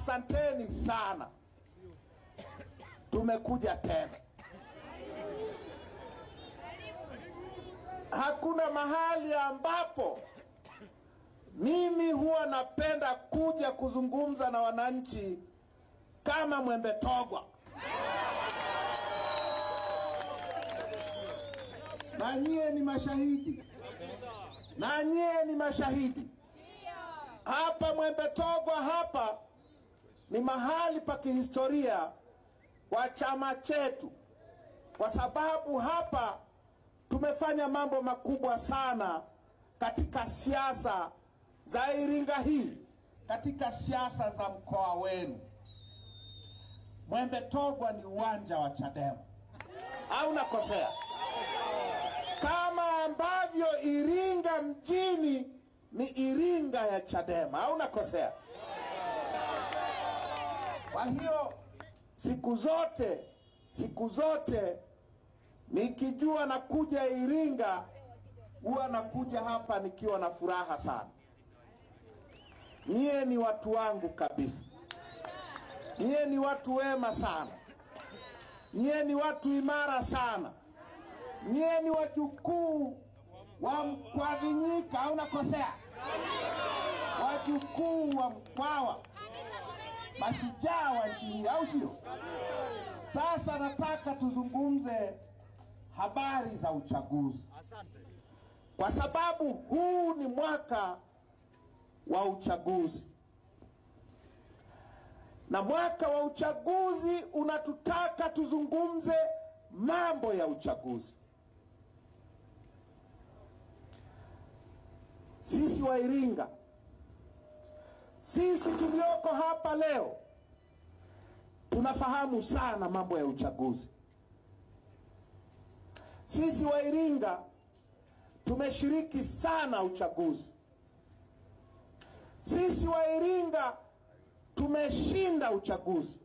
Asanteni sana. Tumekuja tena. Hakuna mahali ambapo mimi huwa napenda kuja kuzungumza na wananchi kama Mwembetogwa. Na nyie ni mashahidi. Na nyie ni mashahidi. Hapa Mwembetogwa hapa ni mahali pa kihistoria kwa chama chetu, kwa sababu hapa tumefanya mambo makubwa sana katika siasa za Iringa hii, katika siasa za mkoa wenu. Mwembetogwa ni uwanja wa Chadema, au nakosea? Kama ambavyo Iringa mjini ni Iringa ya Chadema, au nakosea? Kwa hiyo siku zote nikijua nakuja Iringa, huwa nakuja hapa nikiwa na furaha sana. Nyie ni watu wangu kabisa. Nyie ni watu wema sana. Nyie ni watu imara sana. Nyie ni wajukuu wa Mkwavinyika, au nakosea? Wajukuu wa Mkwawa, mashujaa wa nchi hii, au sio? Sasa nataka tuzungumze habari za uchaguzi. Kwa sababu huu ni mwaka wa uchaguzi. Na mwaka wa uchaguzi unatutaka tuzungumze mambo ya uchaguzi. Sisi wa Iringa, sisi tulioko hapa leo, tunafahamu sana mambo ya uchaguzi. Sisi wa Iringa tumeshiriki sana uchaguzi. Sisi wa Iringa tumeshinda uchaguzi,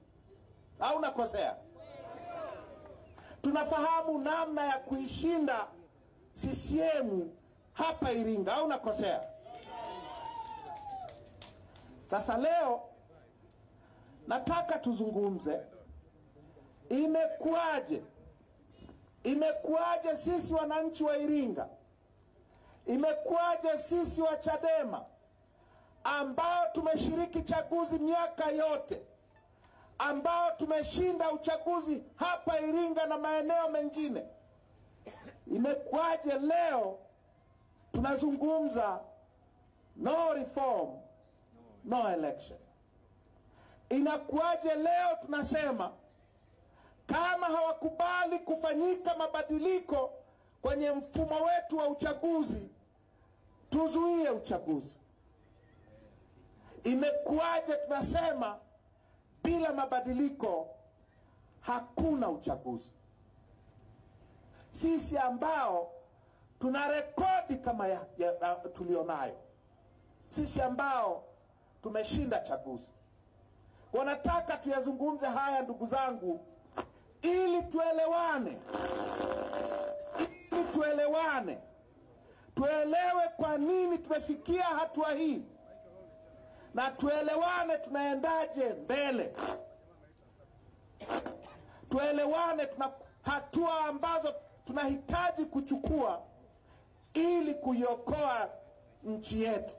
au nakosea? Tunafahamu namna ya kuishinda CCM hapa Iringa, au nakosea? Sasa leo nataka tuzungumze imekuaje? Imekuaje sisi wananchi wa Iringa? Imekuaje sisi wa Chadema ambao tumeshiriki chaguzi miaka yote, ambao tumeshinda uchaguzi hapa Iringa na maeneo mengine? Imekuaje leo tunazungumza no reform, no election? Inakuaje leo tunasema kama hawakubali kufanyika mabadiliko kwenye mfumo wetu wa uchaguzi, tuzuie uchaguzi? Imekuaje tunasema bila mabadiliko hakuna uchaguzi? Sisi ambao tuna rekodi kama ya tulionayo, sisi ambao tumeshinda chaguzi, wanataka tuyazungumze haya ndugu zangu, ili tuelewane, ili tuelewane, tuelewe kwa nini tumefikia hatua hii, na tuelewane tunaendaje mbele, tuelewane tuna hatua ambazo tunahitaji kuchukua ili kuiokoa nchi yetu,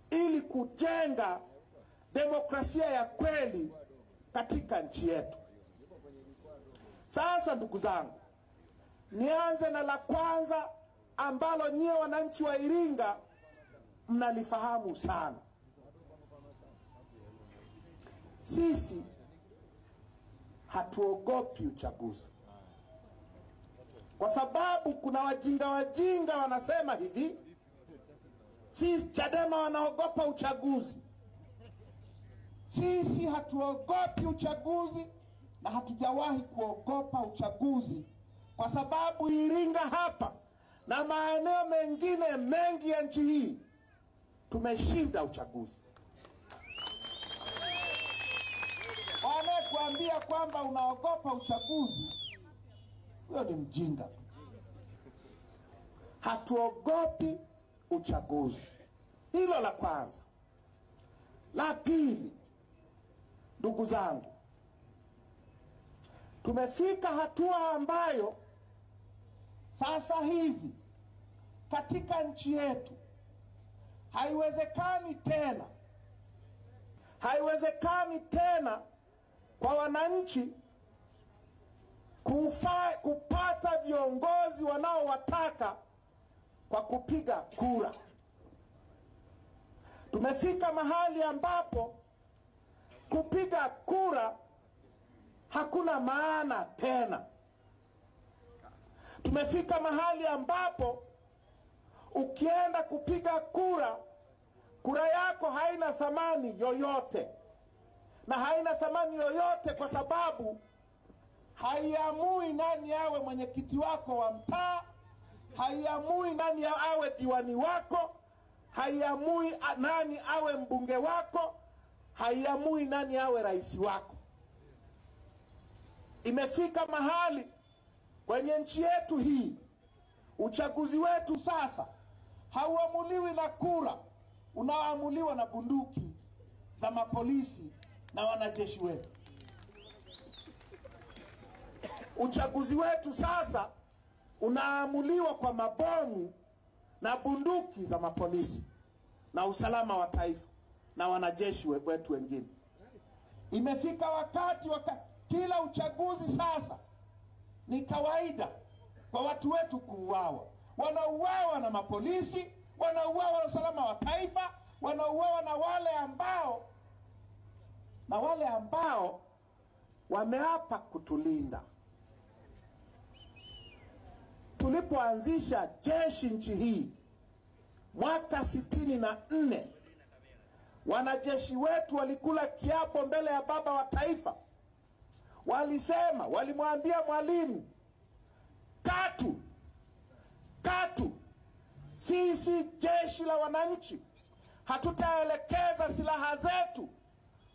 ili kujenga demokrasia ya kweli katika nchi yetu. Sasa ndugu zangu, nianze na la kwanza ambalo nyie wananchi wa Iringa mnalifahamu sana. Sisi hatuogopi uchaguzi. Kwa sababu kuna wajinga wanasema hivi, sisi Chadema wanaogopa uchaguzi. Sisi hatuogopi uchaguzi na hatujawahi kuogopa uchaguzi, kwa sababu Iringa hapa na maeneo mengine mengi ya nchi hii tumeshinda uchaguzi. Wanakuambia kwamba unaogopa uchaguzi, huyo ni mjinga. Hatuogopi uchaguzi. Hilo la kwanza. La pili, Ndugu zangu, tumefika hatua ambayo sasa hivi katika nchi yetu haiwezekani tena, haiwezekani tena kwa wananchi kupata viongozi wanaowataka kwa kupiga kura. Tumefika mahali ambapo kupiga kura hakuna maana tena. Tumefika mahali ambapo ukienda kupiga kura, kura yako haina thamani yoyote. Na haina thamani yoyote kwa sababu haiamui nani awe mwenyekiti wako wa mtaa, haiamui nani awe diwani wako, haiamui nani awe mbunge wako, haiamui nani awe rais wako. Imefika mahali kwenye nchi yetu hii, uchaguzi wetu sasa hauamuliwi na kura, unaoamuliwa na bunduki za mapolisi na wanajeshi wetu. Uchaguzi wetu sasa unaamuliwa kwa mabomu na bunduki za mapolisi na usalama wa taifa na wanajeshi wetu wengine. Imefika wakati kila uchaguzi sasa ni kawaida kwa watu wetu kuuawa. Wanauawa na mapolisi, wanauawa na usalama wa taifa, wanauawa na wale ambao wameapa kutulinda. Tulipoanzisha jeshi nchi hii mwaka 64, wanajeshi wetu walikula kiapo mbele ya baba wa taifa. Walisema, walimwambia Mwalimu, katu katu, sisi jeshi la wananchi hatutaelekeza silaha zetu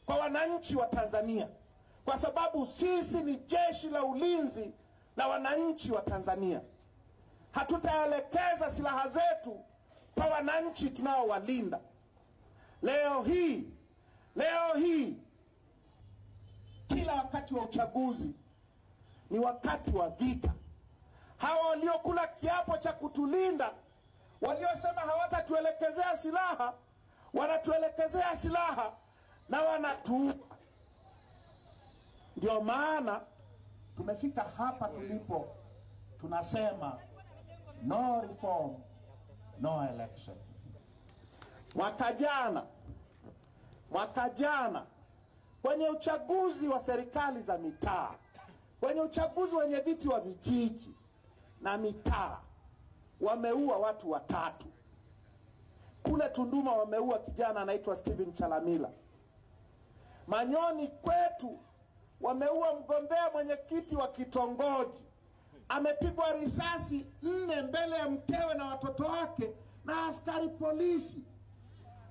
kwa wananchi wa Tanzania, kwa sababu sisi ni jeshi la ulinzi la wananchi wa Tanzania. Hatutaelekeza silaha zetu kwa wananchi tunaowalinda. Leo hii kila wakati wa uchaguzi ni wakati wa vita. Hawa waliokula kiapo cha kutulinda, waliosema hawatatuelekezea silaha, wanatuelekezea silaha na wanatuua. Ndio maana tumefika hapa tulipo, tunasema no reform, no election. Mwaka jana kwenye uchaguzi wa serikali za mitaa, kwenye uchaguzi wenye viti wa vijiji na mitaa, wameua watu watatu. Kule Tunduma wameua kijana anaitwa Steven Chalamila. Manyoni kwetu wameua mgombea mwenyekiti wa kitongoji, amepigwa risasi 4 mbele ya mkewe na watoto wake na askari polisi.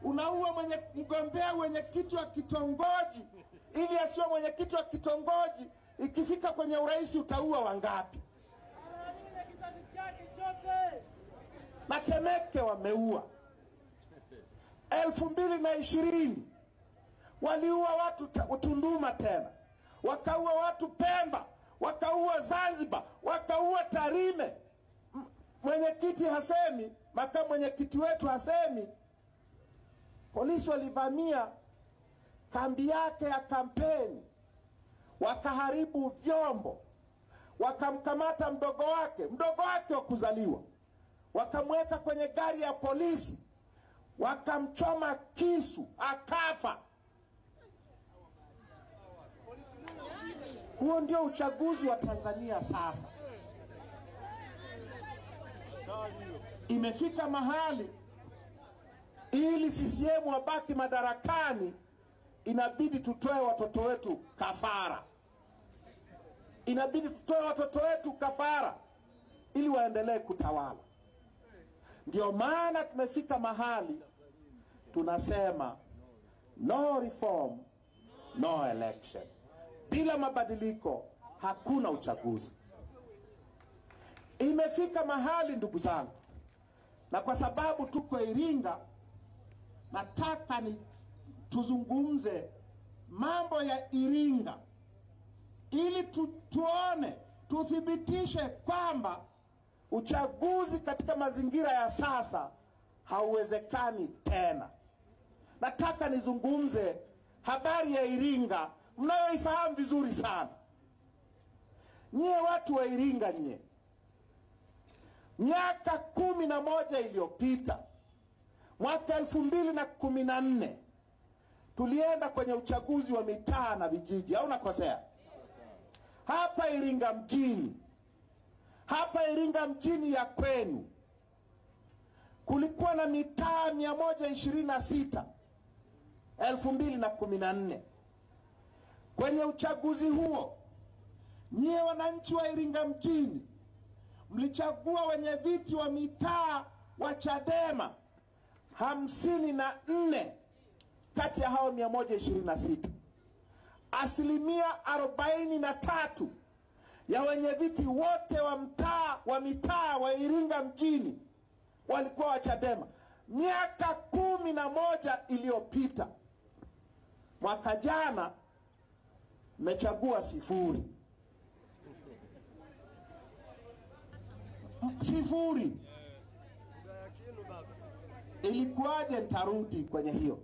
Unaua mgombea mwenyekiti wa kitongoji ili asiwe mwenyekiti wa kitongoji, ikifika kwenye urais utaua wangapi? Na Temeke wameua. 2020 waliua watu Tunduma tena, wakaua watu Pemba, wakaua Zanzibar, wakaua Tarime. Mwenyekiti hasemi, makamu mwenyekiti wetu hasemi. Polisi walivamia kambi yake ya kampeni, wakaharibu vyombo, wakamkamata mdogo wake wa kuzaliwa, wakamweka kwenye gari ya polisi, wakamchoma kisu akafa. Huo ndio uchaguzi wa Tanzania sasa. Imefika mahali ili CCM wabaki madarakani inabidi tutoe watoto wetu kafara. Inabidi tutoe watoto wetu kafara ili waendelee kutawala. Ndio maana tumefika mahali tunasema no reform, no election. Bila mabadiliko hakuna uchaguzi. Imefika mahali ndugu zangu, na kwa sababu tuko Iringa, nataka ni tuzungumze mambo ya Iringa ili tuone, tuthibitishe kwamba uchaguzi katika mazingira ya sasa hauwezekani tena. Nataka nizungumze habari ya Iringa mnayoifahamu vizuri sana. Nyie watu wa Iringa nyie, miaka 11 iliyopita, mwaka 2014, tulienda kwenye uchaguzi wa mitaa na vijiji, au nakosea? Hapa Iringa mjini, hapa Iringa mjini ya kwenu, kulikuwa na mitaa 126 2014. Kwenye uchaguzi huo, nyie wananchi wa Iringa mjini mlichagua wenye viti wa mitaa wa Chadema 54 kati ya hao 126. 43% ya wenye viti wote wa mtaa wa mitaa wa Iringa mjini walikuwa wa Chadema miaka 11 iliyopita. Mwaka jana mmechagua 0. 0. Ilikuwaje? Nitarudi kwenye hiyo,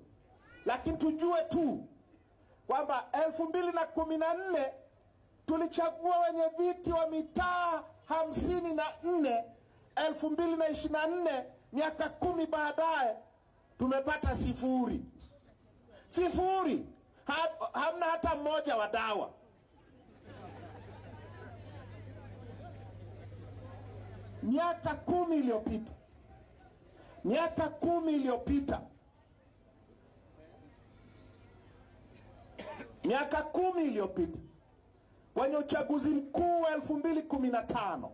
lakini tujue tu kwamba 2014 tulichagua wenye viti wa mitaa 54. 2024, miaka 10 baadaye, tumepata 0. 0. Hamna hata mmoja wa dawa. Miaka 10 iliyopita, miaka 10 iliyopita, miaka 10 iliyopita, kwenye uchaguzi mkuu wa 2015,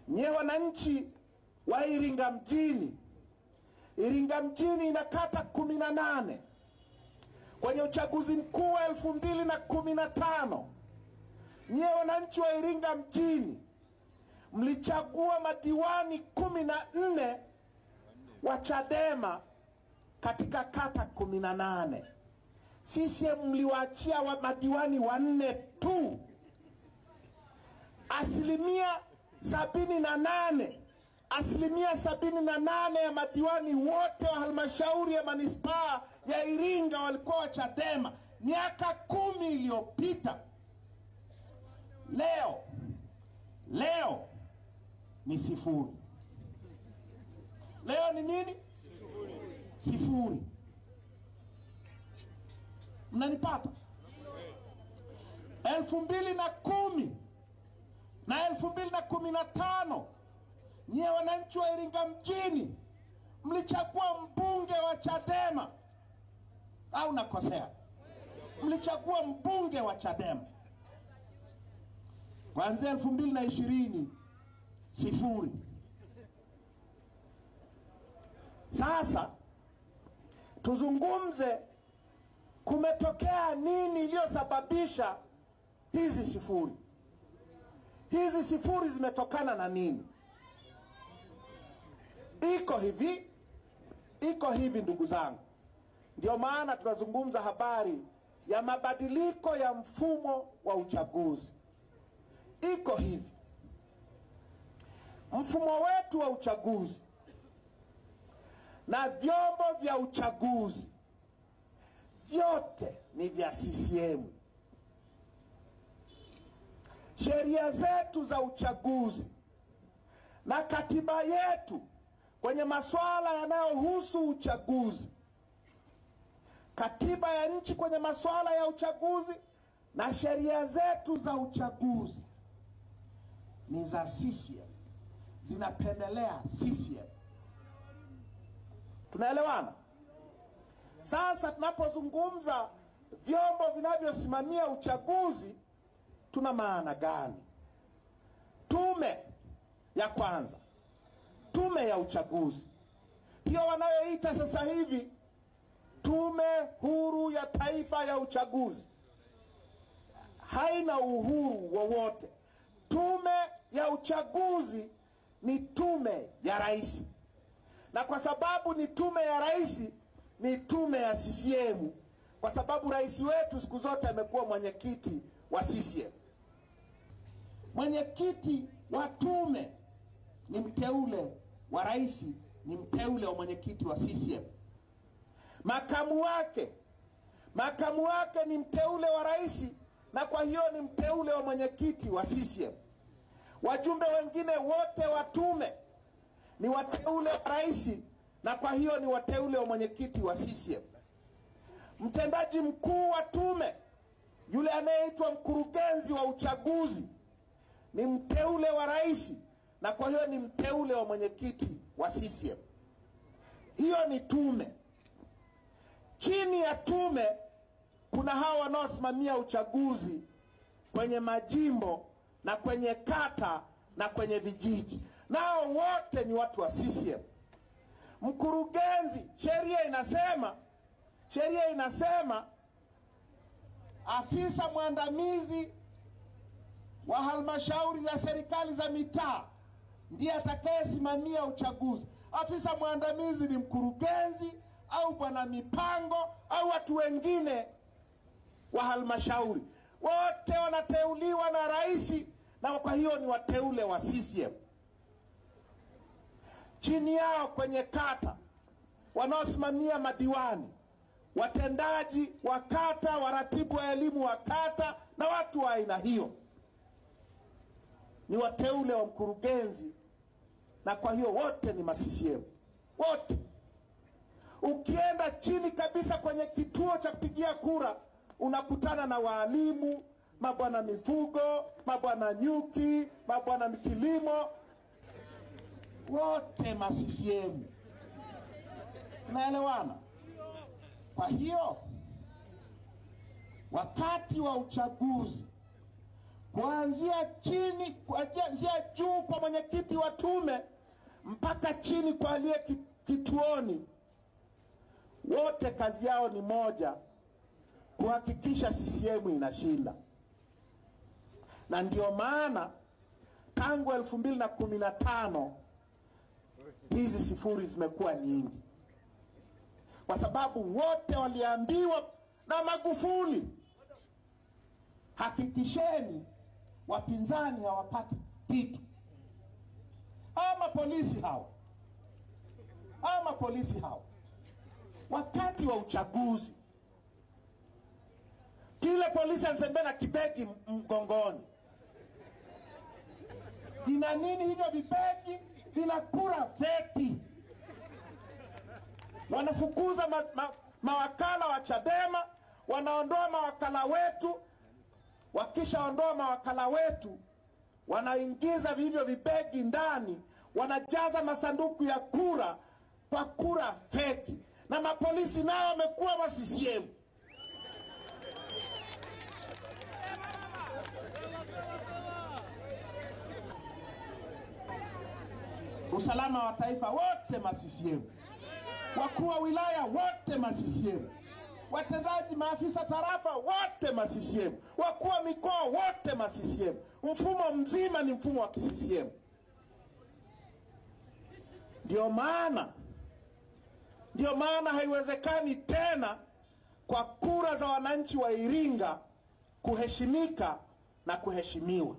nyie wananchi wa Iringa mjini, Iringa mjini ina kata 18. Kwenye uchaguzi mkuu wa 2015, nyie wananchi wa Iringa mjini mlichagua madiwani 14 wa Chadema katika kata 18. CCM mliwaachia wa madiwani 4 tu. 78%, 78% ya madiwani wote wa halmashauri ya manispaa ya Iringa walikuwa wa Chadema miaka 10 iliyopita. Leo ni 0. Leo ni nini? 0. Mnanipata? 2010 na 2015, nyie wananchi wa Iringa mjini mlichagua mbunge wa Chadema, au nakosea? Mlichagua mbunge wa Chadema. Kuanzia 2020, 0. Sasa tuzungumze kumetokea nini iliyosababisha hizi 0. Hizi 0 zimetokana na nini? Iko hivi, iko hivi ndugu zangu. Ndio maana tunazungumza habari ya mabadiliko ya mfumo wa uchaguzi. Iko hivi. Mfumo wetu wa uchaguzi na vyombo vya uchaguzi vyote ni vya CCM. Sheria zetu za uchaguzi na katiba yetu kwenye masuala yanayohusu uchaguzi, katiba ya nchi kwenye masuala ya uchaguzi na sheria zetu za uchaguzi ni za CCM, zinapendelea CCM. Tunaelewana? Sasa tunapozungumza vyombo vinavyosimamia uchaguzi tuna maana gani? Tume ya kwanza, tume ya uchaguzi, hiyo wanayoita sasa hivi Tume Huru ya Taifa ya Uchaguzi, haina uhuru wowote. Tume ya uchaguzi ni tume ya rais, na kwa sababu ni tume ya rais, ni tume ya CCM, kwa sababu rais wetu siku zote amekuwa mwenyekiti wa CCM. Mwenyekiti wa tume ni mteule wa rais, ni mteule wa mwenyekiti wa CCM. Makamu wake ni mteule wa rais, na kwa hiyo ni mteule wa mwenyekiti wa CCM. Wajumbe wengine wote wa tume ni wateule wa rais, na kwa hiyo ni wateule wa mwenyekiti wa CCM. Mtendaji mkuu wa tume, yule anayeitwa mkurugenzi wa uchaguzi, ni mteule wa rais, na kwa hiyo ni mteule wa mwenyekiti wa CCM. Hiyo ni tume. Chini ya tume kuna hao wanaosimamia uchaguzi kwenye majimbo na kwenye kata na kwenye vijiji, nao wote ni watu wa CCM. Mkurugenzi, sheria inasema afisa mwandamizi wa halmashauri za serikali za mitaa ndiye atakayesimamia uchaguzi. Afisa mwandamizi ni mkurugenzi au bwana mipango au watu wengine wa halmashauri. Wote wanateuliwa na rais, na kwa hiyo ni wateule wa CCM. Chini yao kwenye kata wanaosimamia madiwani, watendaji wa kata, waratibu wa elimu wa kata na watu wa aina hiyo ni wateule wa mkurugenzi, na kwa hiyo wote ni ma-CCM wote. Ukienda chini kabisa kwenye kituo cha kupigia kura unakutana na waalimu, mabwana mifugo, mabwana nyuki, mabwana kilimo, wote ma-CCM. Naelewana? Kwa hiyo wakati wa uchaguzi, kuanzia chini, kuanzia juu kwa mwenyekiti wa tume mpaka chini kwa aliye kituoni, wote kazi yao ni moja, kuhakikisha CCM inashinda. Na ndio maana tangu 2015 hizi sifuri zimekuwa nyingi, kwa sababu wote waliambiwa na Magufuli, hakikisheni wapinzani hawapati kitu. Ama polisi hawa wakati wa uchaguzi, kila polisi anatembea na kibegi mgongoni. Vina nini hivyo vibegi? Vina kura feki. Wanafukuza mawakala wa Chadema, wanaondoa mawakala wetu. Wakishaondoa mawakala wetu, wanaingiza vivyo vibegi ndani, wanajaza masanduku ya kura kwa kura feki. Na mapolisi nao wamekuwa wa CCM. Usalama wa taifa wote ma CCM, wakuu wa wilaya wote ma CCM, watendaji maafisa tarafa wote ma CCM, wakuu wa mikoa wote ma CCM. Mfumo mzima ni mfumo wa CCM. Ndio maana haiwezekani tena kwa kura za wananchi wa Iringa kuheshimika na kuheshimiwa,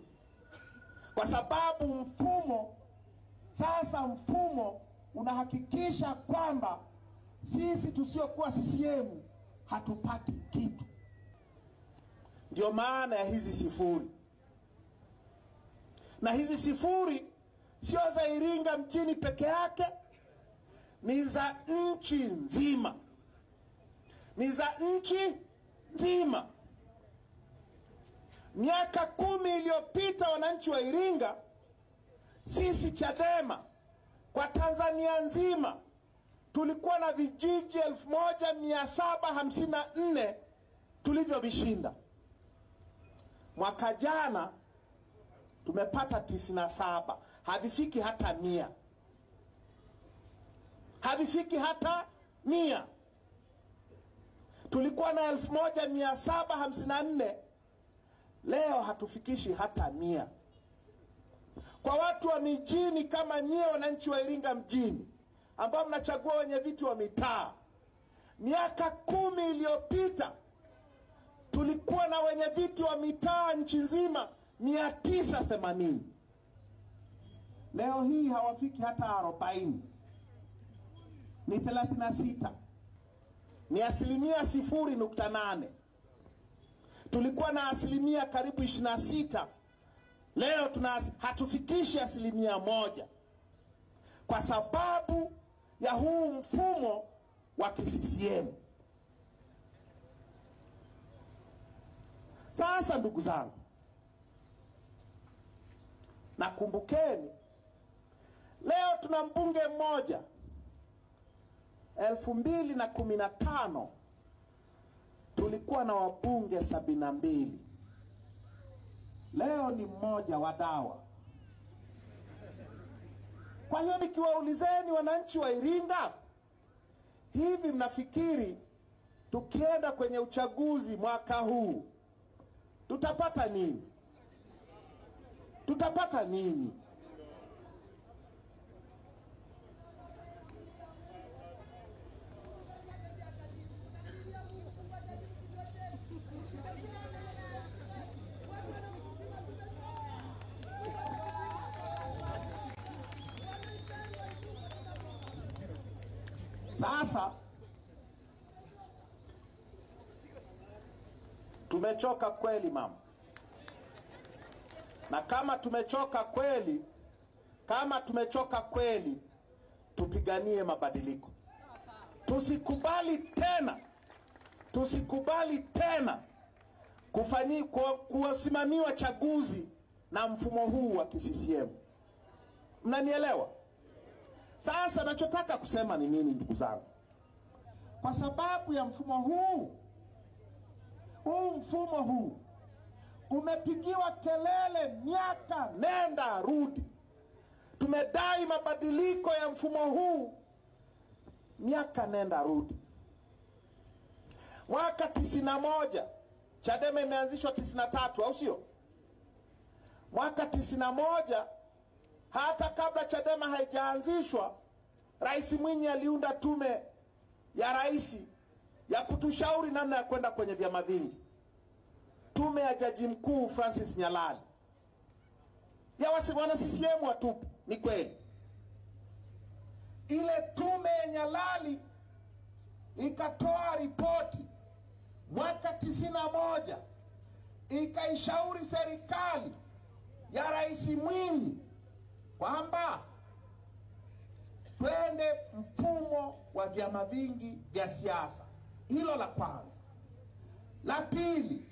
kwa sababu mfumo sasa, mfumo unahakikisha kwamba sisi tusiokuwa CCM hatupati kitu. Ndio maana ya hizi sifuri. Na hizi sifuri sio za Iringa mjini peke yake, ni za nchi nzima. Ni za nchi nzima. Miaka 10 iliyopita wananchi wa Iringa, sisi Chadema kwa Tanzania nzima tulikuwa na vijiji 1754 tulivyovishinda. Mwaka jana tumepata 97, havifiki hata 100. Havifiki hata 100. Tulikuwa na 1754, leo hatufikishi hata 100. Kwa watu wa mijini kama nyie wananchi wa Iringa mjini ambao mnachagua wenye viti wa mitaa, Miaka 10 iliyopita tulikuwa na wenye viti wa mitaa nchi nzima 980. Leo hii hawafiki hata 40. Ni 36. Ni 0.8%. Tulikuwa na asilimia karibu 26. Leo hatufikishi 1%. Kwa sababu ya huu mfumo wa CCM. Sasa ndugu zangu, nakumbukeni leo tuna mbunge mmoja. 2015 tulikuwa na wabunge 72. Leo ni mmoja wa dawa. Kwa hiyo nikiwaulizeni wananchi wa Iringa, hivi mnafikiri tukienda kwenye uchaguzi mwaka huu tutapata nini? Tutapata nini? Sasa tumechoka kweli mama. Na kama tumechoka kweli, tupiganie mabadiliko. Tusikubali tena kusimamiwa chaguzi na mfumo huu wa CCM. Mnanielewa? Sasa nachotaka kusema ni nini ndugu zangu? Kwa sababu ya mfumo huu, mfumo huu umepigiwa kelele miaka nenda rudi. Tumedai mabadiliko ya mfumo huu miaka nenda rudi. Mwaka 91 Chadema imeanzishwa 93, au sio? Mwaka 91 hata kabla Chadema haijaanzishwa, Rais Mwinyi aliunda tume ya rais ya kutushauri namna ya kwenda kwenye vyama vingi. Tume ya Jaji Mkuu Francis Nyalali. Ya wana CCM watupu, ni kweli. Ile tume ya Nyalali ikatoa ripoti mwaka 91, ikaishauri serikali ya Rais Mwinyi kwamba twende mfumo wa vyama vingi vya siasa. Hilo la kwanza. La pili,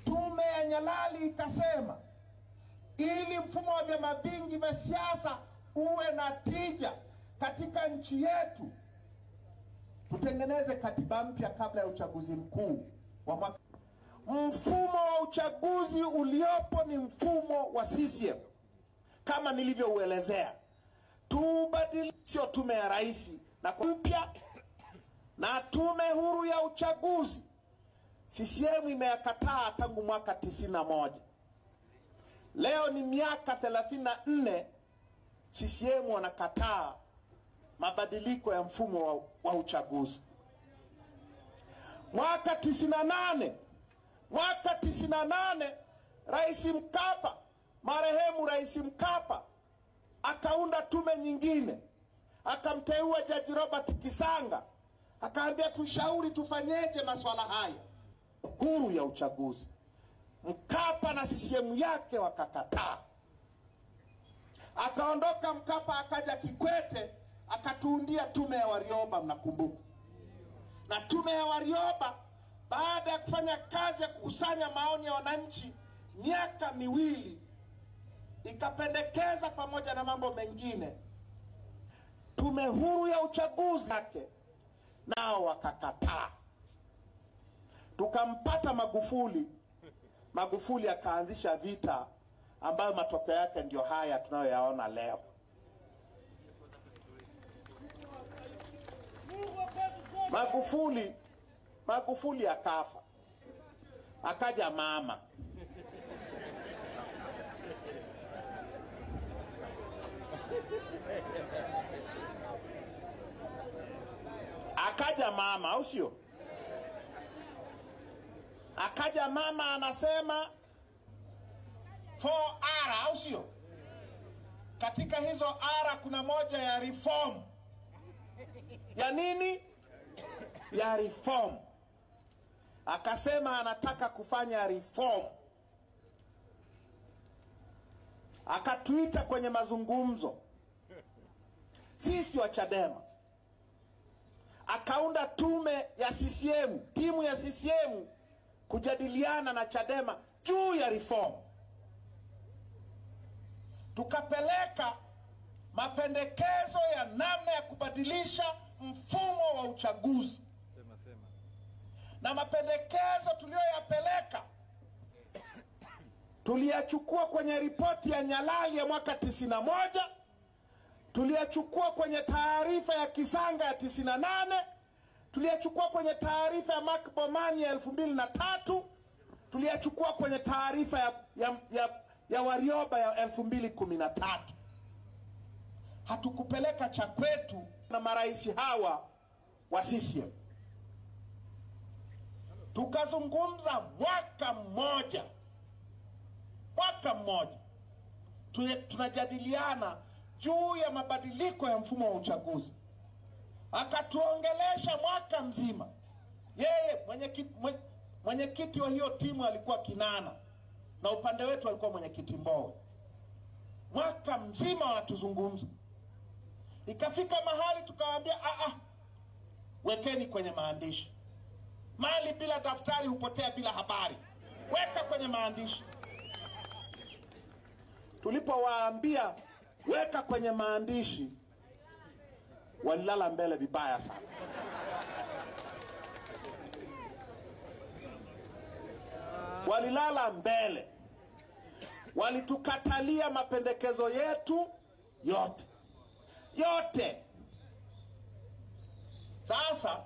tume ya Nyalali ikasema ili mfumo wa vyama vingi vya siasa uwe na tija katika nchi yetu, tutengeneze katiba mpya kabla ya uchaguzi mkuu wa mwaka. Mfumo wa uchaguzi uliopo ni mfumo wa CCM kama nilivyouelezea. Tubadili, sio tume ya rais na mpya na tume huru ya uchaguzi. CCM imeyakataa tangu mwaka 91. Leo ni miaka 34 CCM wanakataa mabadiliko ya mfumo wa uchaguzi. Mwaka 98 Rais Mkapa, marehemu Rais Mkapa, akaunda tume nyingine, akamteua Jaji Robert Kisanga, akaambia tushauri tufanyeje masuala haya huru ya uchaguzi. Mkapa na CCM yake wakakataa. Akaondoka Mkapa, akaja Kikwete, akatuundia tume ya Warioba, mnakumbuka. Na tume ya Warioba baada ya kufanya kazi ya kukusanya maoni ya wananchi miaka miwili, ikapendekeza pamoja na mambo mengine tume huru ya uchaguzi yake, nao wakakataa. Tukampata Magufuli. Magufuli akaanzisha vita ambayo matokeo yake ndio haya tunayoyaona leo. Magufuli akafa. Akaja mama. Akaja mama, au sio? Akaja mama anasema 4R, au sio? Katika hizo R kuna moja ya reform. Ya nini? Ya reform. Akasema anataka kufanya reform. Akatuita kwenye mazungumzo sisi wa Chadema. Akaunda tume ya CCM, timu ya CCM kujadiliana na Chadema juu ya reform. Tukapeleka mapendekezo ya namna ya kubadilisha mfumo wa uchaguzi. Sema. Na mapendekezo tuliyoyapeleka tuliyachukua kwenye ripoti ya Nyalali ya mwaka 91, tuliyachukua kwenye taarifa ya Kisanga ya 98, tuliyachukua kwenye taarifa ya Mark Bomani ya 2003, tuliyachukua kwenye taarifa ya Warioba ya 2013. Hatukupeleka cha kwetu na marais hawa wa CCM. Tukazungumza mwaka mmoja. Mwaka mmoja tunajadiliana juu ya mabadiliko ya mfumo wa uchaguzi. Akatuongelesha mwaka mzima. Yeye mwenyekiti wa hiyo timu alikuwa Kinana, na upande wetu alikuwa mwenyekiti Mbowe. Mwaka mzima wanatuzungumza. Ikafika mahali tukawaambia, wekeni kwenye maandishi. Mali bila daftari hupotea bila habari. Weka kwenye maandishi. Tulipowaambia weka kwenye maandishi, walilala mbele vibaya sana. Walilala mbele. Walitukatalia mapendekezo yetu yote. Yote. Sasa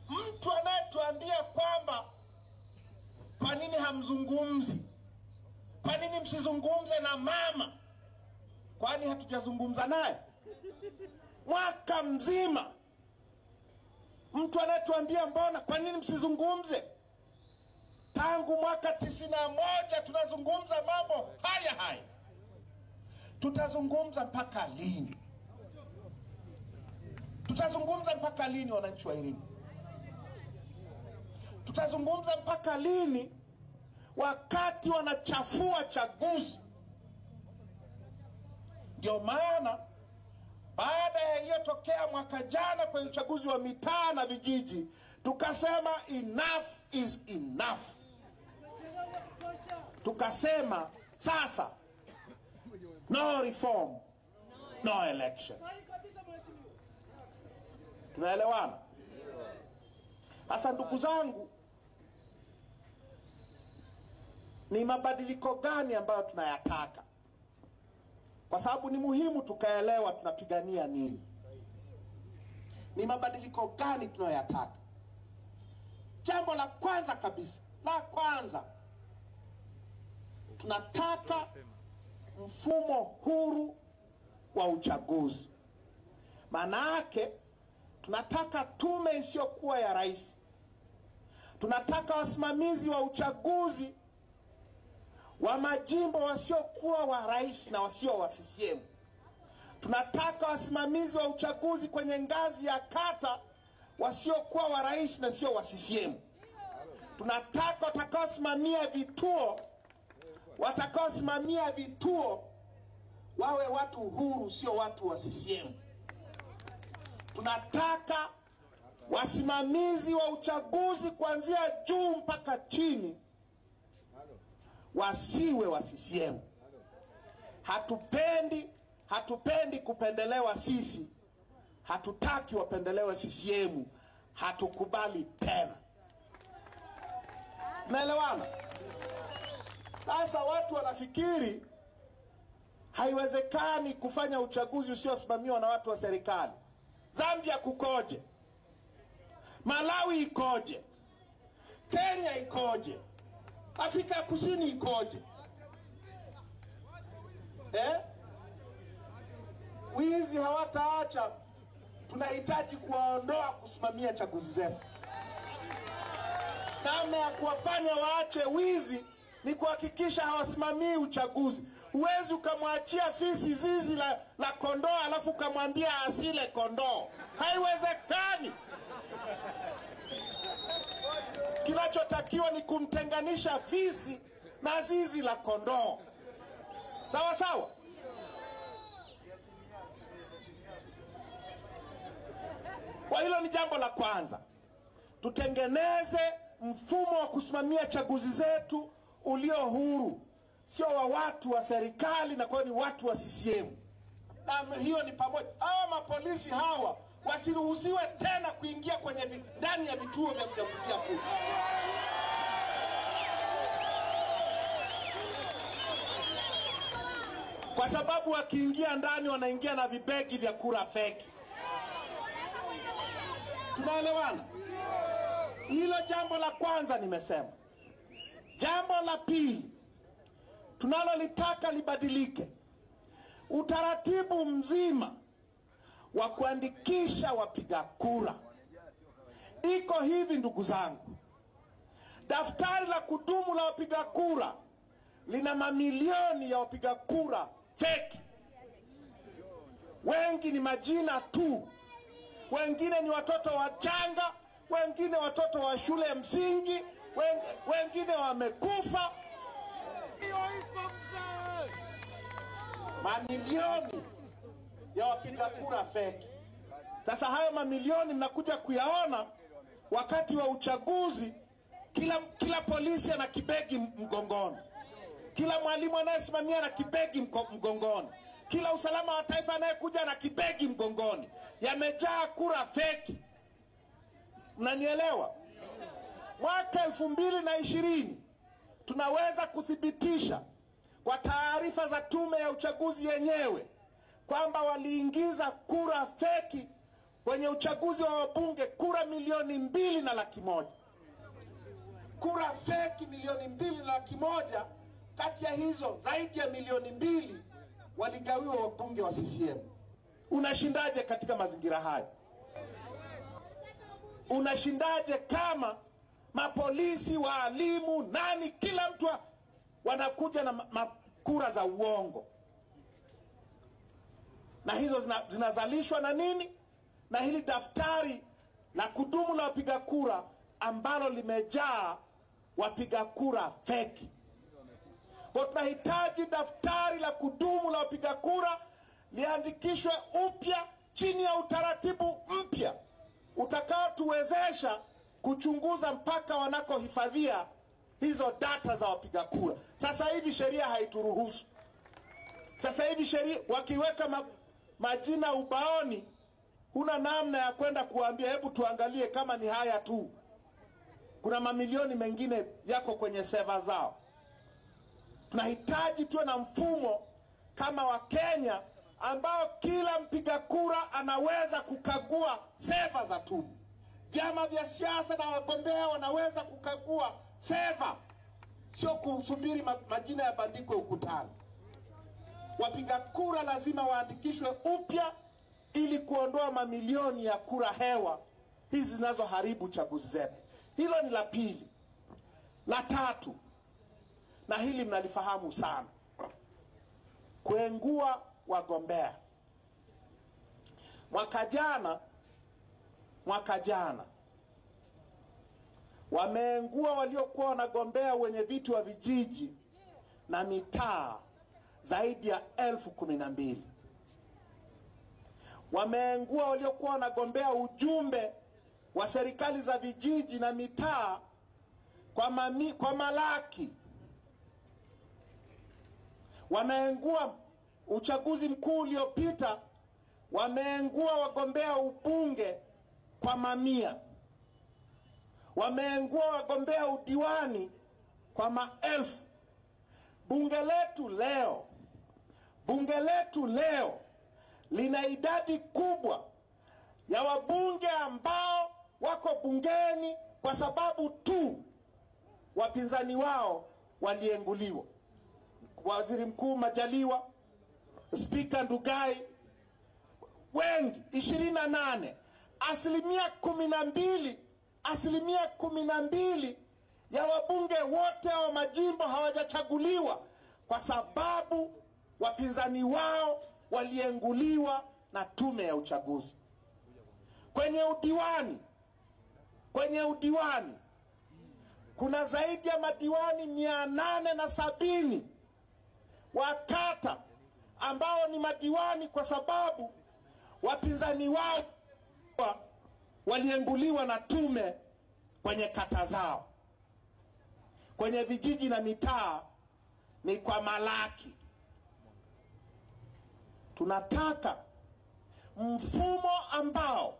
mtu anayetuambia kwamba kwa nini hamzungumzi, kwa nini msizungumze na mama, kwani hatujazungumza naye mwaka mzima? Mtu anayetuambia mbona, kwa nini msizungumze, tangu mwaka 91 tunazungumza mambo haya haya. Tutazungumza mpaka lini? Tutazungumza mpaka lini, wananchi wa Iringa? Tutazungumza mpaka lini wakati wanachafua chaguzi? Ndio maana baada ya iliyotokea mwaka jana kwenye uchaguzi wa mitaa na vijiji, tukasema enough is enough. Tukasema sasa no reform, no election. Tunaelewana? Sasa ndugu zangu, ni mabadiliko gani ambayo tunayataka? Kwa sababu ni muhimu tukaelewa tunapigania nini. Ni mabadiliko gani tunayoyataka? Jambo la kwanza kabisa, la kwanza, tunataka mfumo huru wa uchaguzi. Maana yake tunataka tume isiyokuwa ya rais. Tunataka wasimamizi wa uchaguzi wa majimbo wasiokuwa wa rais na wasio wa CCM. Tunataka wasimamizi wa uchaguzi kwenye ngazi ya kata wasiokuwa wa rais na sio wa CCM. Tunataka watakaosimamia vituo wawe watu huru, sio watu wa CCM. Tunataka wasimamizi wa uchaguzi kuanzia juu mpaka chini wasiwe wa CCM. Hatupendi kupendelewa sisi. Hatutaki wapendelewe CCM. Hatukubali tena. Naelewana? Sasa watu wanafikiri haiwezekani kufanya uchaguzi usiosimamiwa na watu wa serikali. Zambia kukoje? Malawi ikoje? Kenya ikoje? Afrika Kusini ikoje? Wizi hawataacha. Tunahitaji kuwaondoa kusimamia chaguzi zetu. Namna ya kuwafanya waache wizi ni kuhakikisha hawasimamii uchaguzi. Huwezi ukamwachia fisi zizi la kondoo alafu ukamwambia asile kondoo. Haiwezekani. Kinachotakiwa ni kumtenganisha fisi na zizi la kondoo. Sawa sawa? Kwa hilo ni jambo la kwanza. Tutengeneze mfumo wa kusimamia chaguzi zetu ulio huru, sio wa watu wa serikali na kwa ni watu wa CCM. Na hiyo ni pamoja. Hawa mapolisi hawa wasiruhusiwe tena kuingia kwenye ndani ya vituo vya kupigia kura. Kwa sababu wakiingia ndani wanaingia na vibegi vya kura feki. Tunaelewana? Hilo jambo la kwanza nimesema. Jambo la pili tunalolitaka libadilike, utaratibu mzima wa kuandikisha wapiga kura. Iko hivi ndugu zangu, daftari la kudumu la wapiga kura lina mamilioni ya wapiga kura feki. Wengi ni majina tu, wengine ni watoto wachanga, wengine watoto wa shule ya msingi, wengine wamekufa. Mamilioni ya wapiga kura feki. Sasa hayo mamilioni mnakuja kuyaona wakati wa uchaguzi. Kila polisi ana kibegi mgongoni, kila mwalimu anayesimamia ana kibegi mgongoni, kila usalama wa taifa anayekuja ana kibegi mgongoni. Yamejaa kura feki. Mnanielewa? Mwaka 2020 tunaweza kuthibitisha kwa taarifa za tume ya uchaguzi yenyewe kwamba waliingiza kura feki kwenye uchaguzi wa wabunge, kura 2,100,000. Kura feki 2,100,000. Kati ya hizo zaidi ya 2,000,000 waligawiwa wabunge wa CCM. Unashindaje katika mazingira hayo? Unashindaje kama mapolisi, waalimu, nani, kila mtu wanakuja na kura za uongo? Na hizo zinazalishwa na nini? Na hili daftari la kudumu la wapiga kura ambalo limejaa wapiga kura feki. Kwa tunahitaji daftari la kudumu la wapiga kura liandikishwe upya chini ya utaratibu mpya utakaotuwezesha kuchunguza mpaka wanakohifadhia hizo data za wapiga kura. Sasa hivi sheria haituruhusu. Sasa hivi sheria wakiweka majina ubaoni, huna namna ya kwenda kuambia hebu tuangalie kama ni haya tu. Kuna mamilioni mengine yako kwenye seva zao. Tunahitaji tuwe na mfumo kama wa Kenya ambao kila mpiga kura anaweza kukagua seva za tume. Vyama vya siasa na wagombea wanaweza kukagua seva, sio kusubiri majina yabandikwe ukutani. Wapiga kura lazima waandikishwe upya ili kuondoa mamilioni ya kura hewa hizi zinazoharibu chaguzi zetu. Hilo ni la pili. La tatu, na hili mnalifahamu sana, kuengua wagombea. Mwaka jana wameengua waliokuwa wanagombea wenye viti wa vijiji na mitaa zaidi ya 12,000. Wameengua waliokuwa wanagombea ujumbe wa serikali za vijiji na mitaa kwa malaki. Wameengua uchaguzi mkuu uliopita, wameengua wagombea ubunge kwa mamia. Wameengua wagombea udiwani kwa maelfu. Bunge letu leo lina idadi kubwa ya wabunge ambao wako bungeni kwa sababu tu wapinzani wao walienguliwa. Waziri Mkuu Majaliwa, Spika Ndugai, wengi 28, 12%, 12% ya wabunge wote wa majimbo hawajachaguliwa kwa sababu wapinzani wao walienguliwa na tume ya uchaguzi. Kwenye udiwani kuna zaidi ya madiwani 870 wa kata ambao ni madiwani kwa sababu wapinzani wao walienguliwa na tume kwenye kata zao. Kwenye vijiji na mitaa ni kwa malaki. Tunataka mfumo ambao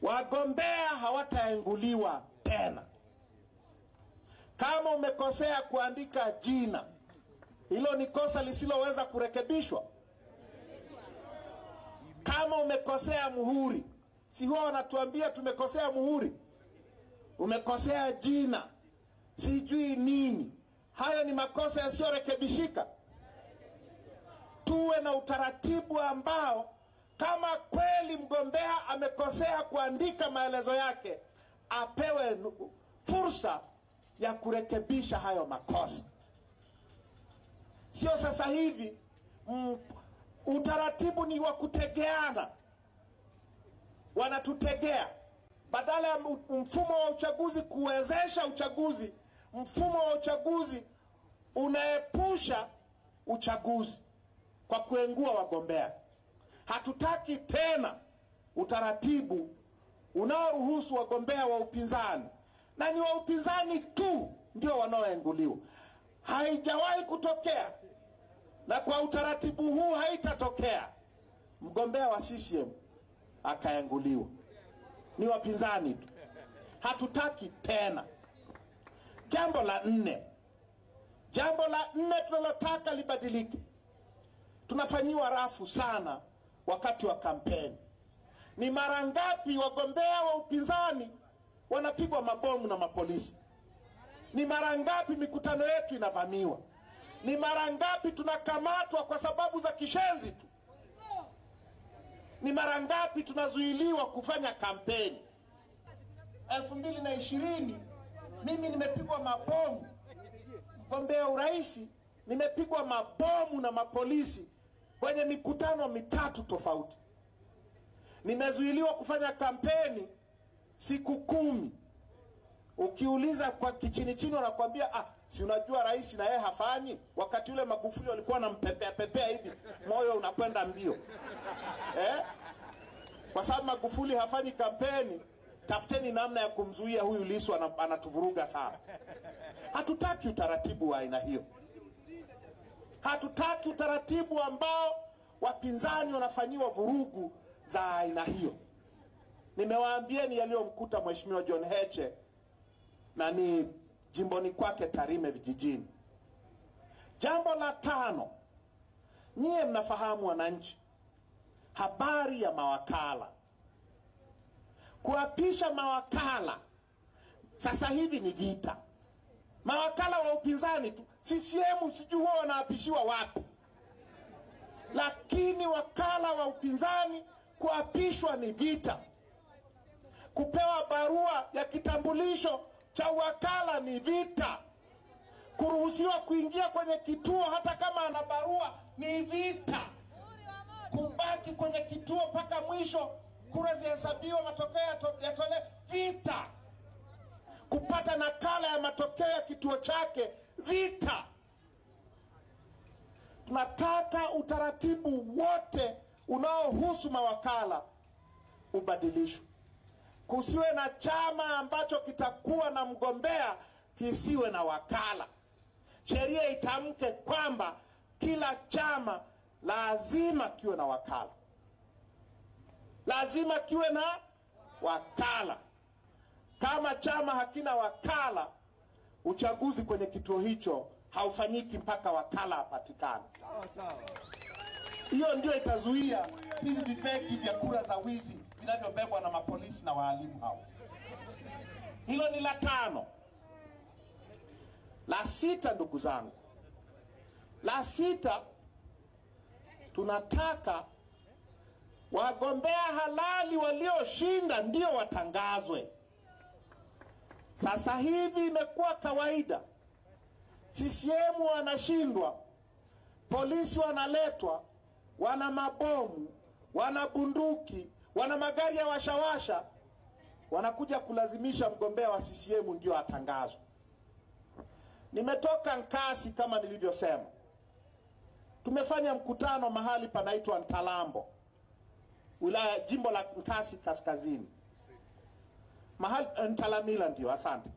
wagombea hawataenguliwa tena. Kama umekosea kuandika jina, hilo ni kosa lisiloweza kurekebishwa. Kama umekosea muhuri, si huwa wanatuambia tumekosea muhuri, umekosea jina, sijui nini, hayo ni makosa yasiyorekebishika. Tuwe na utaratibu ambao kama kweli mgombea amekosea kuandika maelezo yake, apewe fursa ya kurekebisha hayo makosa. Sio sasa hivi utaratibu ni wa kutegeana. Wanatutegea. Badala ya mfumo wa uchaguzi kuwezesha uchaguzi, mfumo wa uchaguzi unaepusha uchaguzi kwa kuengua wagombea. Hatutaki tena utaratibu unaoruhusu wagombea wa upinzani, na ni wa upinzani tu ndio wanaoenguliwa. Haijawahi kutokea, na kwa utaratibu huu haitatokea mgombea wa CCM akaenguliwa. Ni wapinzani tu. Hatutaki tena. Jambo la nne tunalotaka libadilike. Tunafanyiwa rafu sana wakati wa kampeni. Ni mara ngapi wagombea wa upinzani wanapigwa mabomu na mapolisi? Ni mara ngapi mikutano yetu inavamiwa? Ni mara ngapi tunakamatwa kwa sababu za kishenzi tu? Ni mara ngapi tunazuiliwa kufanya kampeni? 2020 mimi nimepigwa mabomu, mgombea urais nimepigwa mabomu na mapolisi kwenye mikutano mitatu tofauti. Nimezuiliwa kufanya kampeni siku 10. Ukiuliza kwa kichini chini wanakuambia si unajua rais na yeye hafanyi. Wakati ule Magufuli walikuwa wanampepea pepea hivi, moyo unakwenda mbio. Kwa sababu Magufuli hafanyi kampeni, tafuteni namna ya kumzuia huyu Lissu, anatuvuruga sana. Hatutaki utaratibu wa aina hiyo. Hatutaki utaratibu ambao wapinzani wanafanyiwa vurugu za aina hiyo. Nimewaambieni yaliyomkuta Mheshimiwa John Heche na ni jimboni kwake Tarime vijijini. Jambo la tano, nyie mnafahamu wananchi, habari ya mawakala. Kuapisha mawakala sasa hivi ni vita. Mawakala wa upinzani tu, CCM sijui wao wanaapishiwa wapi, lakini wakala wa upinzani kuapishwa ni vita. Kupewa barua ya kitambulisho cha wakala ni vita. Kuruhusiwa kuingia kwenye kituo hata kama ana barua ni vita. Kubaki kwenye kituo mpaka mwisho kura zihesabiwe, matokeo yatolewe, vita. Kupata nakala ya matokeo ya kituo chake, vita. Tunataka utaratibu wote unaohusu mawakala ubadilishwe. Kusiwe na chama ambacho kitakuwa na mgombea kisiwe na wakala. Sheria itamke kwamba kila chama lazima kiwe na wakala. Lazima kiwe na wakala. Kama chama hakina wakala, uchaguzi kwenye kituo hicho haufanyiki mpaka wakala apatikane. Hiyo ndio itazuia hivi vibegi vya kura za wizi vinavyobebwa na mapolisi na walimu hao. Hilo ni la tano. La sita, ndugu zangu, la sita, tunataka Wagombea halali walioshinda ndio watangazwe. Sasa hivi imekuwa kawaida, CCM wanashindwa, polisi wanaletwa, wana mabomu, wana bunduki, wana magari ya washawasha, wanakuja kulazimisha mgombea wa CCM ndio atangazwe. Nimetoka Nkasi kama nilivyosema. Tumefanya mkutano mahali panaitwa Ntalambo, wilaya jimbo la Nkasi Kaskazini. Mahali Ntalamila ndio, asante.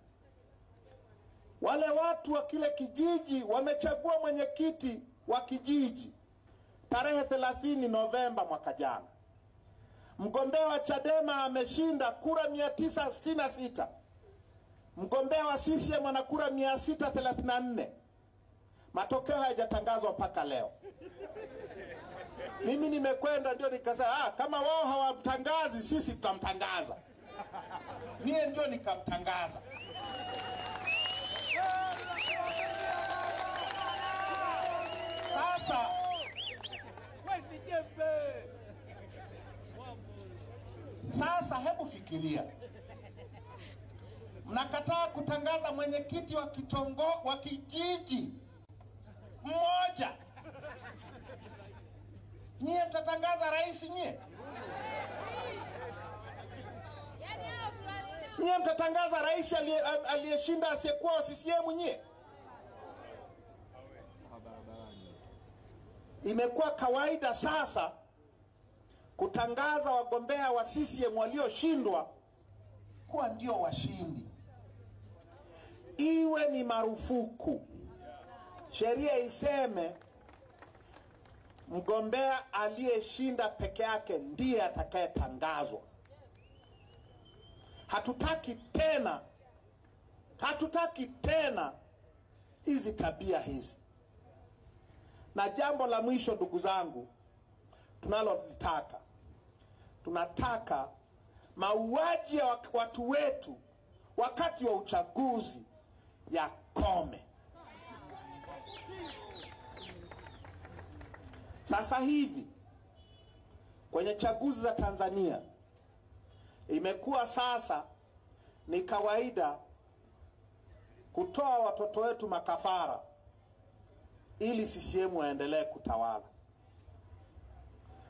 Wale watu wa kile kijiji wamechagua mwenyekiti wa kijiji tarehe 30 Novemba mwaka jana. Mgombea wa Chadema ameshinda kura 966. Mgombea wa CCM ana kura 634. Matokeo hayajatangazwa mpaka leo. Mimi nimekwenda ndio nikasema, kama wao hawamtangazi sisi tutamtangaza. Mie ndio nikamtangaza. Sasa hebu fikiria. Mnakataa kutangaza mwenyekiti wa kitongo wa kijiji mmoja. Nyie mtatangaza rais nyie? Nyie mtatangaza rais aliyeshinda asiyekuwa wa CCM nyie? Imekuwa kawaida sasa kutangaza wagombea wa CCM walioshindwa kuwa ndio washindi. Iwe ni marufuku. Sheria iseme mgombea aliyeshinda peke yake ndiye atakayetangazwa. Hatutaki tena, hatutaki tena hizi tabia hizi. Na jambo la mwisho ndugu zangu tunalolitaka, tunataka mauaji ya watu wetu wakati wa uchaguzi yakome. Sasa hivi kwenye chaguzi za Tanzania imekuwa sasa ni kawaida kutoa watoto wetu makafara ili CCM waendelee kutawala.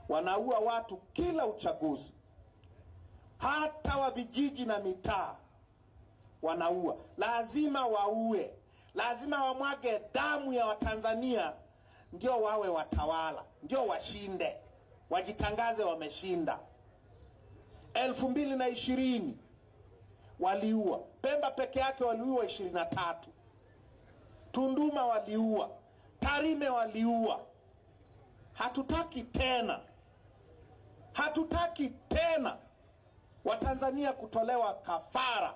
Wanaua watu kila uchaguzi, hata wa vijiji na mitaa wanaua. Lazima waue, lazima wamwage damu ya Watanzania ndio wawe watawala, ndio washinde, wajitangaze wameshinda. 2020 waliua. Pemba peke yake waliua 23. Tunduma waliua, Tarime waliua. Hatutaki tena, hatutaki tena Watanzania kutolewa kafara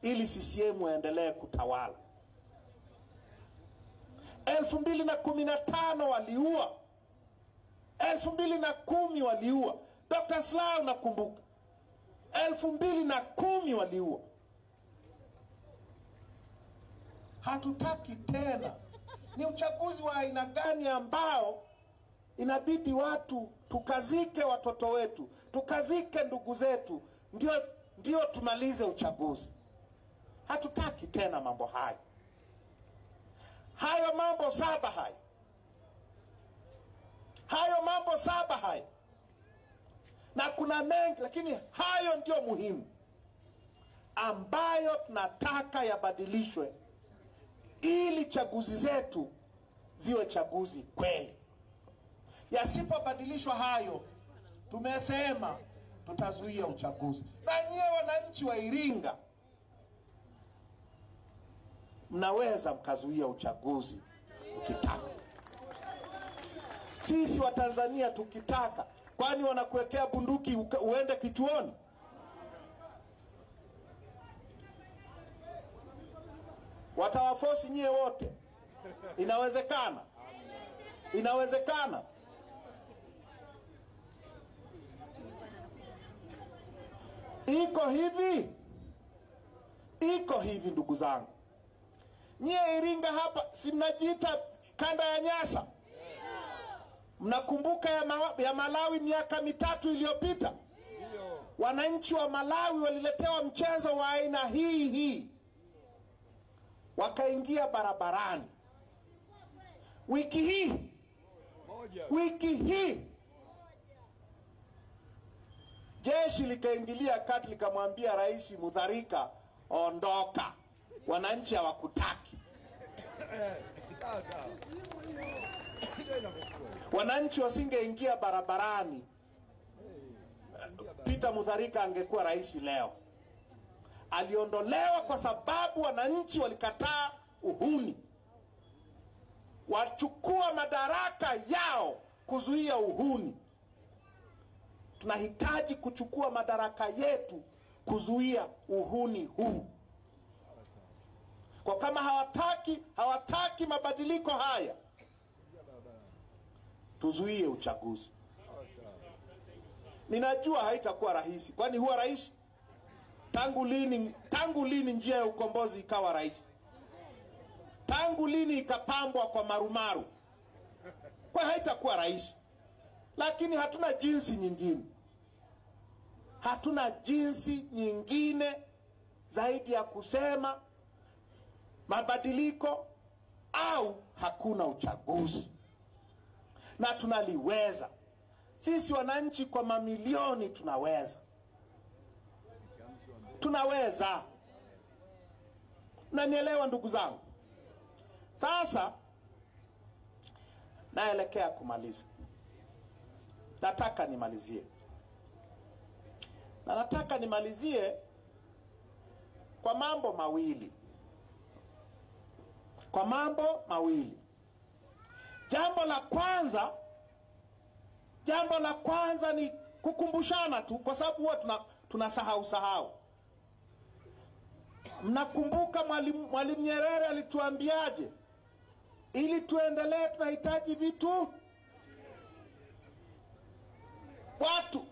ili CCM waendelee kutawala. 2015 waliua, 2010 waliua. Dr. Slaa nakumbuka 2010 waliua. Hatutaki tena. Ni uchaguzi wa aina gani ambao inabidi watu tukazike watoto wetu, tukazike ndugu zetu, ndio tumalize uchaguzi? Hatutaki tena mambo hayo. Hayo mambo saba hayo. Hayo mambo saba hayo. Na kuna mengi, lakini hayo ndio muhimu ambayo tunataka yabadilishwe ili chaguzi zetu ziwe chaguzi kweli. Yasipobadilishwa hayo, tumesema tutazuia uchaguzi. Na nyie wananchi wa Iringa mnaweza mkazuia uchaguzi ukitaka. Sisi wa Tanzania tukitaka, kwani wanakuwekea bunduki uende kituoni? Watawafosi nyie wote. Inawezekana? Inawezekana. Iko hivi. Iko hivi ndugu zangu. Nyie Iringa hapa si mnajiita kanda ya Nyasa? Mnakumbuka ya Malawi miaka 3 iliyopita? Wananchi wa Malawi waliletewa mchezo wa aina hii hii, wakaingia barabarani. Wiki hii jeshi likaingilia kati, likamwambia Rais Mutharika, ondoka, wananchi hawakutaki. Wananchi wasingeingia barabarani, Peter Mutharika angekuwa rais leo. Aliondolewa kwa sababu wananchi walikataa uhuni, wachukua madaraka yao kuzuia uhuni. Tunahitaji kuchukua madaraka yetu kuzuia uhuni huu. Kwa kama hawataki mabadiliko haya, tuzuie uchaguzi. Ninajua haitakuwa rahisi. Kwani huwa rahisi? Tangu lini njia ya ukombozi ikawa rahisi? Tangu lini ikapambwa kwa marumaru? Kwa haitakuwa rahisi. Lakini hatuna jinsi nyingine. Hatuna jinsi nyingine zaidi ya kusema mabadiliko au hakuna uchaguzi. Na tunaliweza. Sisi wananchi kwa mamilioni tunaweza. Tunaweza. Na nielewa ndugu zangu. Sasa naelekea kumaliza. Nataka nimalizie. Na nataka nimalizie kwa mambo mawili. Kwa mambo mawili. Jambo la kwanza ni kukumbushana tu, kwa sababu huwa tunasahau sahau. Mnakumbuka Mwalimu Nyerere alituambiaje? Ili tuendelee tunahitaji vitu, watu,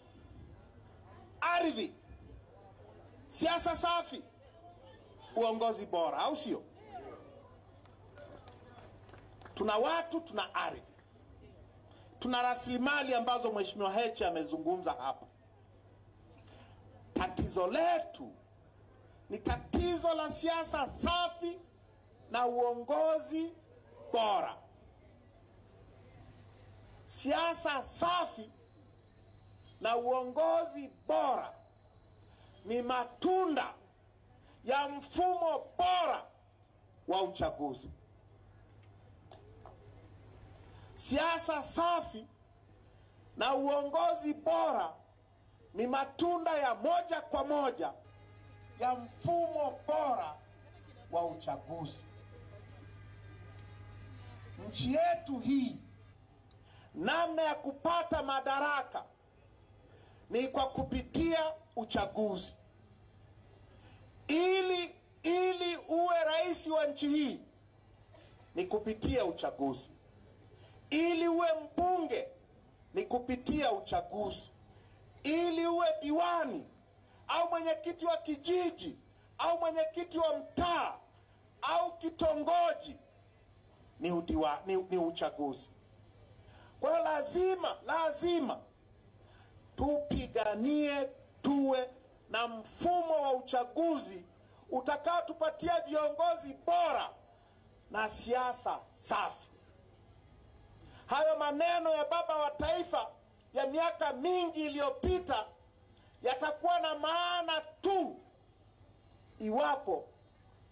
ardhi, siasa safi, uongozi bora, au sio? Tuna watu, tuna ardhi, tuna rasilimali ambazo Mheshimiwa Heche amezungumza hapa. Tatizo letu ni tatizo la siasa safi na uongozi bora. Siasa safi na uongozi bora ni matunda ya mfumo bora wa uchaguzi. Siasa safi na uongozi bora ni matunda ya moja kwa moja ya mfumo bora wa uchaguzi. Nchi yetu hii, namna ya kupata madaraka ni kwa kupitia uchaguzi. Ili uwe rais wa nchi hii ni kupitia uchaguzi. Ili uwe mbunge ni kupitia uchaguzi. Ili uwe diwani au mwenyekiti wa kijiji au mwenyekiti wa mtaa au kitongoji ni uchaguzi. Kwa hiyo lazima tupiganie tuwe na mfumo wa uchaguzi utakaotupatia viongozi bora na siasa safi. Hayo maneno ya baba wa taifa ya miaka mingi iliyopita yatakuwa na maana tu iwapo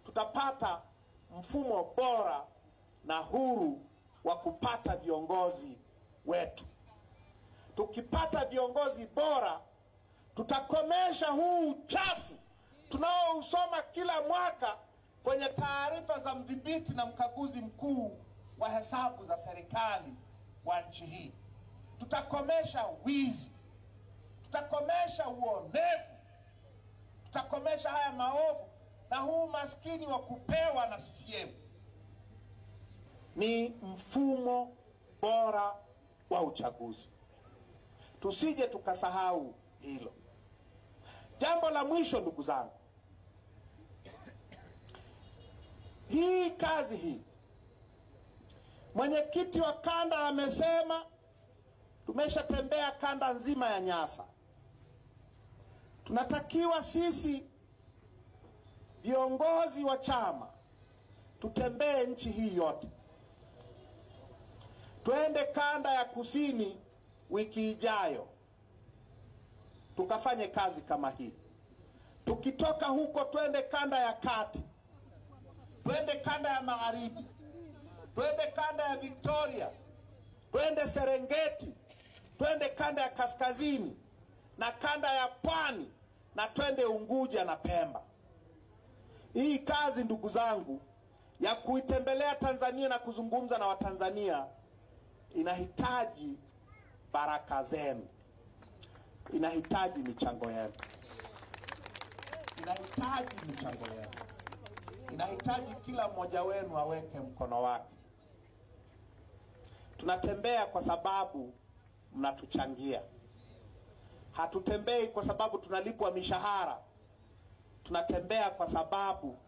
tutapata mfumo bora na huru wa kupata viongozi wetu. Tukipata viongozi bora, tutakomesha huu uchafu tunaousoma kila mwaka kwenye taarifa za mdhibiti na mkaguzi mkuu wa hesabu za serikali wa nchi hii. Tutakomesha wizi, tutakomesha uonevu, tutakomesha haya maovu na huu maskini wa kupewa na CCM. Ni mfumo bora wa uchaguzi. Tusije tukasahau hilo. Jambo la mwisho ndugu zangu, hii kazi hii, mwenyekiti wa kanda amesema Tumeshatembea kanda nzima ya Nyasa. Tunatakiwa sisi viongozi wa chama tutembee nchi hii yote. Twende kanda ya kusini wiki ijayo tukafanye kazi kama hii. Tukitoka huko twende kanda ya kati, twende kanda ya magharibi, twende kanda ya Victoria, twende Serengeti, twende kanda ya kaskazini na kanda ya pwani, na twende Unguja na Pemba. Hii kazi, ndugu zangu, ya kuitembelea Tanzania na kuzungumza na Watanzania inahitaji baraka zenu, inahitaji michango yenu, inahitaji michango yenu, inahitaji kila mmoja wenu aweke mkono wake. Tunatembea kwa sababu mnatuchangia. Hatutembei kwa sababu tunalipwa mishahara. Tunatembea kwa sababu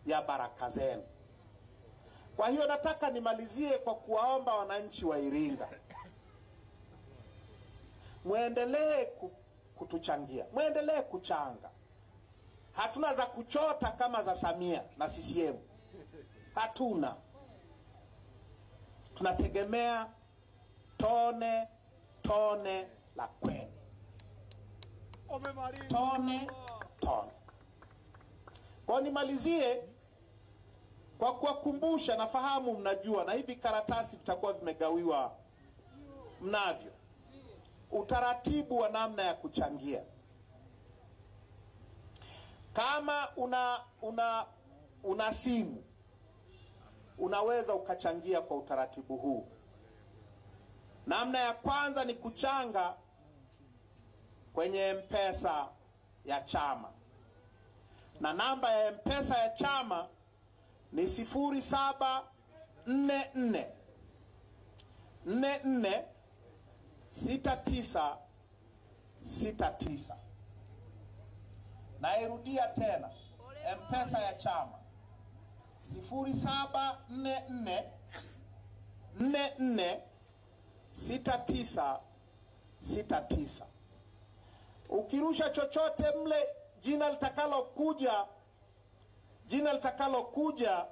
ya baraka zenu. Kwa hiyo nataka nimalizie kwa kuwaomba wananchi wa Iringa, muendelee kutuchangia, muendelee kuchanga. Hatuna za kuchota kama za Samia na CCM, hatuna. Tunategemea tone tone la kwenu, tone tone. Kwa nimalizie kwa kuwakumbusha, nafahamu mnajua, na hivi karatasi vitakuwa vimegawiwa, mnavyo utaratibu wa namna ya kuchangia. Kama una simu, unaweza ukachangia kwa utaratibu huu. Namna ya kwanza ni kuchanga kwenye M-Pesa ya chama, na namba ya M-Pesa ya chama ni 0744 44 69 69. Nairudia tena, M-Pesa ya chama 0744 44 69 69. Ukirusha chochote mle, jina litakalokuja, jina litakalokuja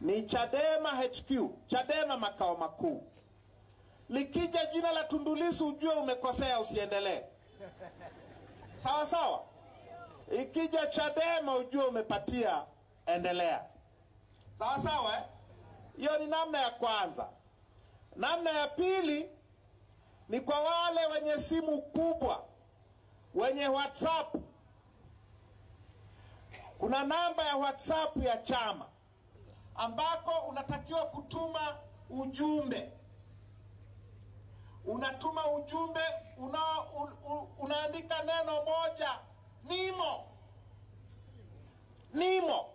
ni Chadema HQ, Chadema makao makuu. Likija jina la Tundu Lissu ujue umekosea, usiendelee. Sawa sawa? Ikija Chadema ujue umepatia, endelea. Sawa sawa, eh? Hiyo ni namna ya kwanza. Namna ya pili ni kwa wale wenye simu kubwa, wenye WhatsApp. Kuna namba ya WhatsApp ya chama ambako unatakiwa kutuma ujumbe. Unatuma ujumbe, unaandika neno moja, nimo. Nimo.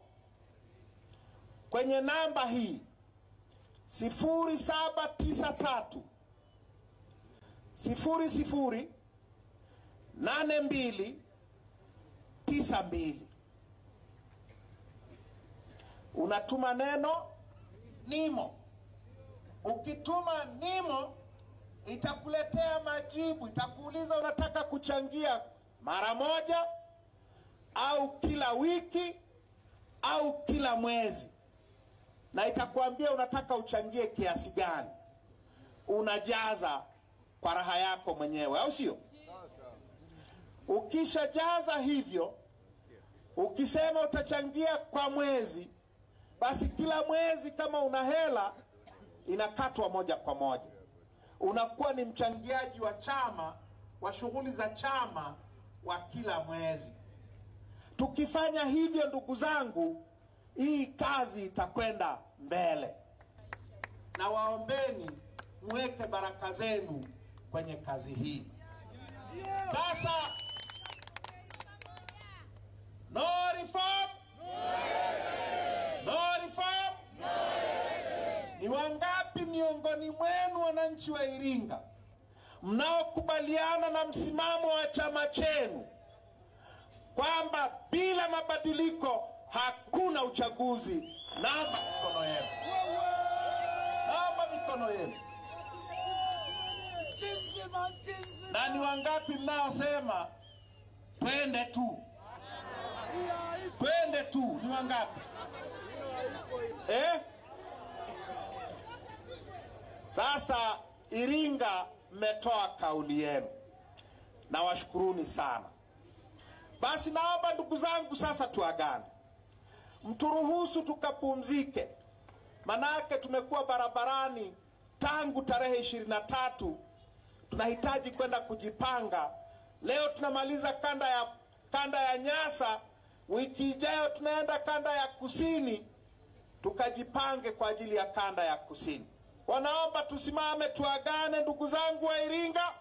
Kwenye namba hii 0793 00 82 92. Unatuma neno nimo. Ukituma nimo itakuletea majibu, itakuuliza unataka kuchangia mara moja au kila wiki au kila mwezi, na itakuambia unataka uchangie kiasi gani. Unajaza kwa raha yako mwenyewe, au sio? Ukishajaza hivyo, ukisema utachangia kwa mwezi, basi kila mwezi kama una hela inakatwa moja kwa moja. Unakuwa ni mchangiaji wa chama, wa shughuli za chama wa kila mwezi. Tukifanya hivyo, ndugu zangu, hii kazi itakwenda mbele. Na waombeni mweke baraka zenu kwenye kazi hii. Sasa, no reform, no reform, no election. Ni wangapi miongoni mwenu wananchi wa Iringa mnaokubaliana na msimamo wa chama chenu kwamba bila mabadiliko hakuna uchaguzi? Naomba mikono yenu. Naomba mikono yenu. Na ni wangapi mnaosema twende tu, twende tu? Ni wangapi eh? Sasa Iringa mmetoa kauli yenu, na washukuruni sana. Basi naomba ndugu zangu, sasa tuagane, mturuhusu tukapumzike, manake tumekuwa barabarani tangu tarehe 23. Tunahitaji kwenda kujipanga. Leo tunamaliza kanda ya Nyasa, wiki ijayo tunaenda kanda ya Kusini, tukajipange kwa ajili ya kanda ya Kusini. Wanaomba tusimame tuagane, ndugu zangu wa Iringa.